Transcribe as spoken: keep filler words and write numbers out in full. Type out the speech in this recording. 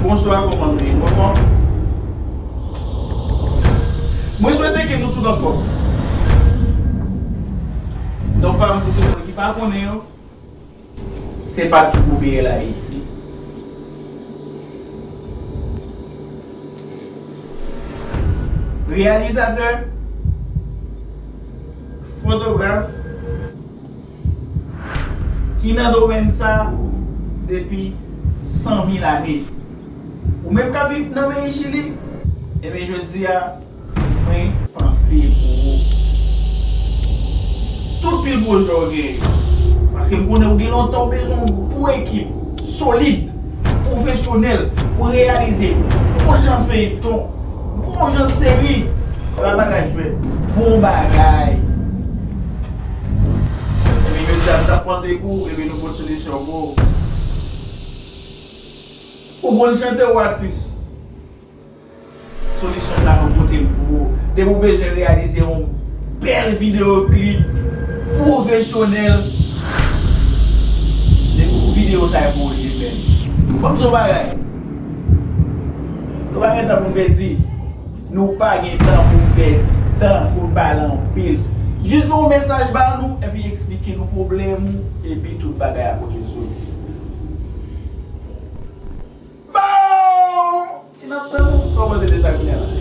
Bonswa, kòman nou ye? Anfòm? Mwen swete ke nou tout anfòm. Non pa m pou tout moun ki pa konnen yo, se Patrick pou P L Ayiti. Reyalizatè, fotograf, ki nan domèn sa depi san mil ane. Ou menm k ap viv nan peyi Chili, ebyen, jodi a, mwen panse pou ou. Tout pil pwojè w genyen yo. Paske m konnen ou gen lontan ou bezwen yon bon ekip, solid, pwofesyonèl, pou reyalize bon jan feyton, bon jan seri. Se pa bagay jwèt, bon bagay. Ebyen, jodi a m t ap panse pou ou, ebyen, nou pot solisyon pou ou. Ou konn chante, ou atis. Solisyon sa nou pote l pou ou. Depi w bezwen reyalize yon bèl videyo klip pwofesyonèl, se pou videyo sa yo pou ou li menm. Ban m di w yon bagay. Nou pa gen tan pou n pèdi. Nou pa gen tan pou n pèdi tan pou n pale anpil. Jis voye yon mesaj ba nou, epi eksplike nou pwoblèm ou, epi tout bagay ap rezoud. Bon! Ki n ap tann ou? Kòman se de sa kounye a la?